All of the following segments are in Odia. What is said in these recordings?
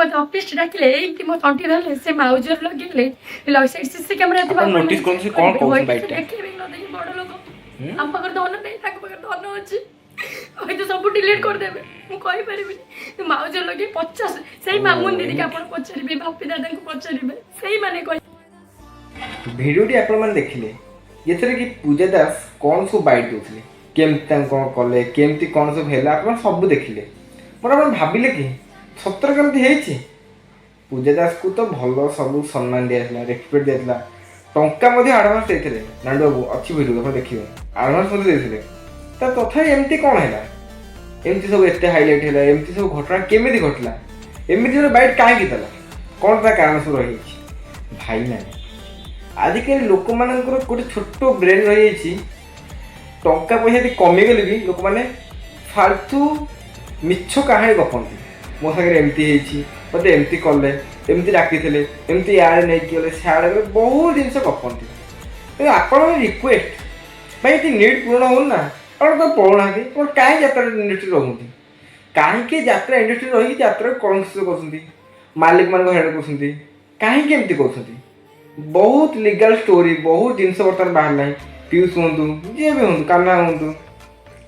ମତେ ଅଫିସ ଡାକିଲେ, ଏଇଠି ମୋ ତଣ୍ଟି ଧରିଲେ, ସେ ମାଉଜର ଲଗେଇଲେ। ସିସି କ୍ୟାମେରା ଥିବ। ଆପଣ notice କରନ୍ତୁ ସେ କଣ କହୁଛନ୍ତି ବାଇଟଟା। ଦେଖେଇବେ ନ ଦେଖି, ବଡ଼ ଲୋକ, ଆମ ପାଖରେ ଧନ ନାହିଁ, ତାଙ୍କ ପାଖରେ ଧନ ଅଛି। ହୟତ ସବୁ ଡିଲିଟ୍ କରିଦେବେ, ମୁଁ କହିପାରିବିନି। ମାଉଜର ଲଗେଇ 50, ସେଇ ମାମୁନ ଦିଦିକି ଆପଣ ପଚାରିବେ, ବାପି ଦାଦାଙ୍କୁ ପଚାରିବେ, ସେଇମାନେ କହିବେ। ଭିଡ଼ିଓଟି ଆପଣମାନେ ଦେଖିଲେ, ଯେଥିରେ କି ପୂଜା ଦାସ କ'ଣ ସବୁ ବାଇଟ୍ ଦେଉଥିଲେ, କେମିତି ତାଙ୍କୁ କ'ଣ କଲେ, କେମିତି କ'ଣ ସବୁ ହେଲା, ଆପଣ ସବୁ ଦେଖିଲେ। ମୋର ଆପଣ ଭାବିଲେ କି ସତରେ କେମିତି ହେଇଛି? ପୂଜା ଦାସକୁ ତ ଭଲ ସବୁ ସମ୍ମାନ ଦିଆଯାଇଥିଲା, ରେସପେକ୍ଟ ଦିଆଯାଇଥିଲା, ଟଙ୍କା ମଧ୍ୟ ଆଡ଼ଭାନ୍ସ ଦେଇଥିଲେ ନାଣ୍ଡୁ ବାବୁ। ଅଛି ଭିଡ଼ିଓ, ଆପଣ ଦେଖିବେ। ଆଡ଼ଭାନ୍ସ ମଧ୍ୟ ଦେଇଥିଲେ। ତା ତଥାପି ଏମିତି କ'ଣ ହେଲା? ଏମିତି ସବୁ ଏତେ ହାଇଲାଇଟ୍ ହେଲା, ଏମିତି ସବୁ ଘଟଣା କେମିତି ଘଟିଲା? ଏମିତି ଗୋଟେ ବାଇଟ୍ କାହିଁକି ଦେଲା? କ'ଣ ତା କାରଣ ସବୁ ରହିଯାଇଛି? ଭାଇମାନେ, ଆଜିକାଲି ଲୋକମାନଙ୍କର ଗୋଟେ ଛୋଟ ବ୍ରେନ୍ ରହିଯାଇଛି। ଟଙ୍କା ପଇସା ଯଦି କମିଗଲେ ବି ଲୋକମାନେ ଫାଲତୁ ମିଛ କାହାଣୀ ଗପନ୍ତି। ମୋ ସାଙ୍ଗରେ ଏମିତି ହେଇଛି, ମୋତେ ଏମିତି କଲେ, ଏମିତି ଡାକିଥିଲେ, ଏମିତି ଇଆଡ଼େ ନେଇକି ଗଲେ, ସିଆଡ଼େ ଗଲେ, ବହୁତ ଜିନିଷ ଗପନ୍ତି। ତେଣୁ ଆପଣଙ୍କ ରିକ୍ୱେଷ୍ଟ ଭାଇ, ଯଦି ନିଡ଼୍ ପୂରଣ ହେଉନି ନା, ଆପଣ ତ ପଳଉନାହାନ୍ତି। ଆପଣ କାହିଁକି ଯାତ୍ରା ଇଣ୍ଡଷ୍ଟ୍ରି ରହୁଛନ୍ତି? କାହିଁକି ଯାତ୍ରା ଇଣ୍ଡଷ୍ଟ୍ରି ରହିକି ଯାତ୍ରାକୁ କଳଙ୍କିତ କରୁଛନ୍ତି, ମାଲିକମାନଙ୍କୁ ହଇରାଣ କରୁଛନ୍ତି? କାହିଁକି ଏମିତି କରୁଛନ୍ତି? ବହୁତ ଲିଗାଲ ଷ୍ଟୋରି, ବହୁତ ଜିନିଷ ବର୍ତ୍ତମାନ ବାହାରିଲାଣି। ପିୟୁଷ ହୁଅନ୍ତୁ, ଯିଏ ବି ହୁଅନ୍ତୁ, କାହ୍ନା ହୁଅନ୍ତୁ,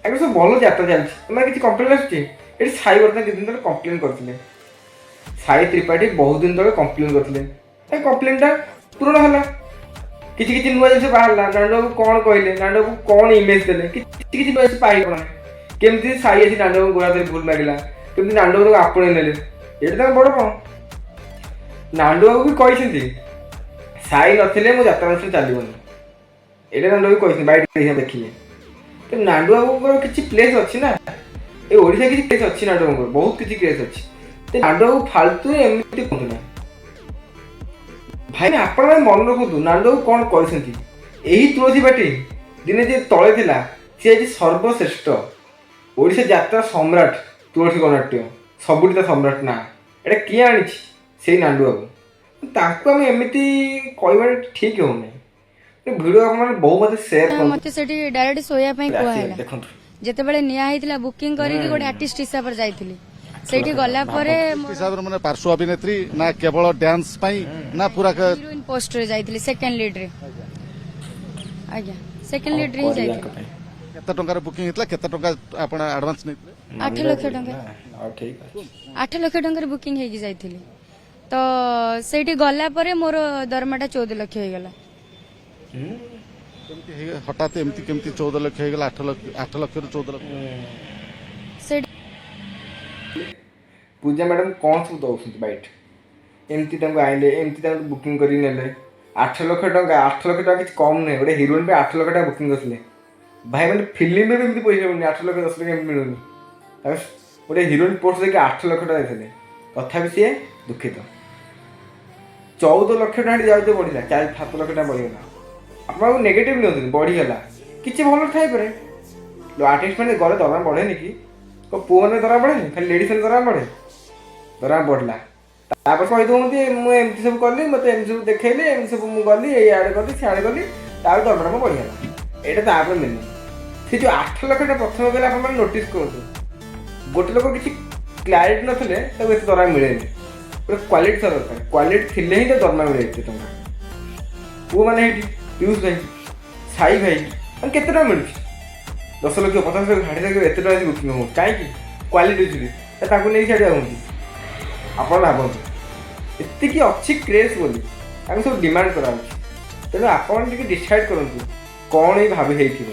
ଆଗରୁ ସବୁ ଭଲ ଯାତ୍ରା ଚାଲିଛି। ଏମାନେ କିଛି କମ୍ପ୍ଲେନ୍ ଆସୁଛି? ଏଠି ସାଇ ବର୍ତ୍ତମାନ କିଛି ଦିନ ତଳେ କମ୍ପ୍ଲେନ୍ କରିଥିଲେ। ସାଇ ତ୍ରିପାଠୀ ବହୁତ ଦିନ ତଳେ କମ୍ପ୍ଲେନ୍ କରିଥିଲେ। ଏ କମ୍ପ୍ଲେନ୍ଟା ପୂରଣ ହେଲା। କିଛି କିଛି ନୂଆ ଜିନିଷ ବାହାରିଲା। ନାଣ୍ଡୁବାବୁ କ'ଣ କହିଲେ, ନାଣ୍ଡୁବାବୁ କ'ଣ ଇମେଜ୍ ଦେଲେ, କିଛି କିଛି ନୂଆ ଜିନିଷ ପାଇଗଲା। କେମିତି ସାଇ ଆସି ନାଣ୍ଡୁବାବୁ ଗୋଡ଼ ହାତରେ ଭୁଲ ମାଗିଲା, କେମିତି ନାଣ୍ଡୁବାବୁ ତାକୁ ଆପଣେଇ ନେଲେ, ଏଇଟା ତାଙ୍କ ବଡ଼ କ'ଣ। ନାଣ୍ଡୁବାବୁ ବି କହିଛନ୍ତି, ସାଇ ନଥିଲେ ମୋ ଯାତ୍ରା ଅନୁଷ୍ଠାନ ଚାଲିବନି। ଏଇଟା ନାଣ୍ଡୁବାବୁ କହିଛନ୍ତି, ବାଇଟ୍ ଦେଖିଲେ। ତ ନାଣ୍ଡୁବାବୁଙ୍କର କିଛି ପ୍ଲେସ୍ ଅଛି ନା, ଏ ଓଡ଼ିଶା କିଛି ପ୍ଲେସ୍ ଅଛି ନାଣ୍ଡୁବାବୁଙ୍କର, ବହୁତ କିଛି ପ୍ଲେସ୍ ଅଛି। ତ ନାଣ୍ଡୁବାବୁ ଫାଲତୁ ଏମିତି କୁହନ୍ତୁ ନା ଭାଇ। ଆପଣମାନେ ମନେ ରଖନ୍ତୁ ନାଣ୍ଡୁବାବୁ କ'ଣ କରିଛନ୍ତି। ଏହି ତୁଳସୀ ପାଟି ଦିନେ ଯିଏ ତଳେ ଥିଲା, ସିଏ ଆଜି ସର୍ବଶ୍ରେଷ୍ଠ ଓଡ଼ିଶା ଯାତ୍ରା ସମ୍ରାଟ। ତୁଳସୀ ଗଣନାଟ୍ୟ ସବୁଠି ତା ସମ୍ରାଟ ନା। ଏଇଟା କିଏ ଆଣିଛି? ସେଇ ନାଣ୍ଡୁବାବୁ। ତାଙ୍କୁ ଆମେ ଏମିତି କହିବାଟା ଠିକ୍ ହେଉନାହିଁ। ଭିଡ଼ିଓ ଆପଣମାନେ ବହୁ ମୋତେ ସେୟାର କରନ୍ତୁ। ମତେ ସେଠି ଡାଇରେକ୍ଟ ଶୋଇବା ପାଇଁ କୁହା ହେଲା। ଦେଖନ୍ତୁ। ଯେତେବେଳେ ନିଆ ହେଇଥିଲା, ବୁକିଂ କରିକି ଗୋଟେ ଆର୍ଟିଷ୍ଟ ହିସାବରେ ଯାଇଥିଲି। ସେଇଠି ଗଲା ପରେ ହିସାବରେ ମାନେ ପାର୍ଶ୍ୱ ଅଭିନେତ୍ରୀ ନା କେବଳ ଡ୍ୟାନ୍ସ ପାଇଁ ନା ପୁରା ହିରୋଇନ ପୋଷ୍ଟରେ ଯାଇଥିଲି, ସେକେଣ୍ଡ ଲିଡ୍ ରେ। ଆଜ୍ଞା, ସେକେଣ୍ଡ ଲିଡ୍ ରେ ହିଁ କରିବାଙ୍କ ଯାଇଥିଲି। ପାଇଁ। କେତେ ଟଙ୍କାର ବୁକିଂ ହେଇଥିଲା? କେତେ ଟଙ୍କା ଆପଣ ଆଡଭାନ୍ସ ନେଇଥିଲେ? 8 ଲକ୍ଷ ଟଙ୍କା। ଆଉ ଠିକ୍ ଅଛି। 8 ଲକ୍ଷ ଟଙ୍କାରେ ବୁକିଂ ହେଇକି ଯାଇଥିଲି। ତ ସେଇଠି ଗଲା ପରେ ମୋର ଦରମାଟା 14 ଲକ୍ଷ ହେଇଗଲା। କେମିତି ହଠାତ୍ ଏମିତି କେମିତି 14 ଲକ୍ଷ ହେଇଗଲା? 8 ଲକ୍ଷ, 8 ଲକ୍ଷରୁ 14 ଲକ୍ଷ। ସେଇଠି ପୂଜା ମ୍ୟାଡ଼ାମ୍ କ'ଣ ସବୁ ଦେଉଛନ୍ତି ବାଇଟ୍? ଏମିତି ତାଙ୍କୁ ଆଣିଲେ, ଏମିତି ତାଙ୍କୁ ବୁକିଂ କରିକି ନେଲେ, 8 ଲକ୍ଷ ଟଙ୍କା। 8 ଲକ୍ଷ ଟଙ୍କା କିଛି କମ୍ ନୁହେଁ। ଗୋଟେ ହିରୋଇନ୍ ପାଇଁ 8 ଲକ୍ଷ ଟଙ୍କା ବୁକିଂ କରିଥିଲେ ଭାଇ। ମାନେ ଫିଲ୍ମରେ ବି ଏମିତି ପଇସା ମିଳୁନି, 8 ଲକ୍ଷ, 10 ଲକ୍ଷ ଏମିତି ମିଳୁନି। ତାକୁ ଗୋଟେ ହିରୋଇନ୍ ପୋଷ୍ଟ ଦେଇକି 8 ଲକ୍ଷ ଟଙ୍କା ଦେଇଥିଲେ, ତଥାପି ସିଏ ଦୁଃଖିତ। 14 ଲକ୍ଷ ଟଙ୍କା ଯାଉଛି, ବଢ଼ିଲା, 4-7 ଲକ୍ଷ ଟଙ୍କା ବଢ଼ିଗଲା। ଆପଣଙ୍କୁ ନେଗେଟିଭ୍ ନିଅନ୍ତୁନି। ବଢ଼ିଗଲା, କିଛି ଭଲ ଥାଇପାରେ। ଆର୍ଟିଷ୍ଟ ମାନେ ଗଲେ ଦରମା ବଢ଼େନି କି? କୋଉ ପୁଅମାନେ ଦରମା ବଢ଼େନି? ଖାଲି ଲେଡ଼ିସ୍ ମାନେ ଦରମା ବଢ଼େ? ଦରମା ବଢ଼ିଲା। ତାପରେ କହିଦେଉଛନ୍ତି, ମୁଁ ଏମିତି ସବୁ କଲି, ମୋତେ ଏମିତି ସବୁ ଦେଖେଇଲେ, ଏମିତି ସବୁ ମୁଁ ଗଲି, ଏଇ ଆଡ଼େ ଗଲି, ସିଆଡ଼େ ଗଲି, ତାପରେ ଦରମାଟା ମୋ ବଢ଼ିଗଲା। ଏଇଟା ତାପରେ ମିନି ସେ ଯେଉଁ 8 ଲକ୍ଷ ଟଙ୍କା ପ୍ରଥମେ ଗଲେ, ଆପଣମାନେ ନୋଟିସ୍ କରନ୍ତୁ, ଗୋଟେ ଲୋକ କିଛି କ୍ଲାରିଟି ନଥିଲେ ତାକୁ ଏତେ ଦରମା ମିଳେନି। ଗୋଟେ କ୍ୱାଲିଟି ଥିବା ଦରକାର। କ୍ୱାଲିଟି ଥିଲେ ହିଁ ତ ଦରମା ମିଳେ ଏତେ ଟଙ୍କା। ପୁଅମାନେ ହେଇଠି ପିୟୁଷ ଭାଇ, ସାଇ ଭାଇ, ମାନେ କେତେ ଟଙ୍କା ମିଳୁଛି? 10 ଲକ୍ଷ, 50 ଲକ୍ଷ, 60 ଲକ୍ଷ, ଏତେ ଟଙ୍କା ବୁକିଂ ହେଉଛି କାହିଁକି? କ୍ୱାଲିଟି ଅଛି ତ ତାଙ୍କୁ ନେଇକି ସିଆଡ଼େ ଯାଉଛନ୍ତି। ଆପଣ ଭାବନ୍ତୁ, ଏତିକି ଅଛି କ୍ରେଜ୍ ବୋଲି ତାଙ୍କୁ ସବୁ ଡିମାଣ୍ଡ କରାହେଉଛି। ତେଣୁ ଆପଣ ଟିକେ ଡିସାଇଡ଼୍ କରନ୍ତୁ କ'ଣ ଏଇ ଭାବି ହେଇଥିବ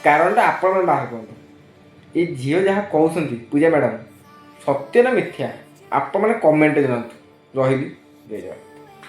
କାରଣଟା, ଆପଣମାନେ ବାହାର କରନ୍ତୁ। ଏଇ ଝିଅ ଯାହା କହୁଛନ୍ତି, ପୂଜା ମ୍ୟାଡ଼ାମ୍, ସତ୍ୟ ନା ମିଥ୍ୟା, ଆପଣମାନେ କମେଣ୍ଟରେ ଜଣାନ୍ତୁ। ରହିଲି, ଜୟ ଜଗନ୍ନାଥ।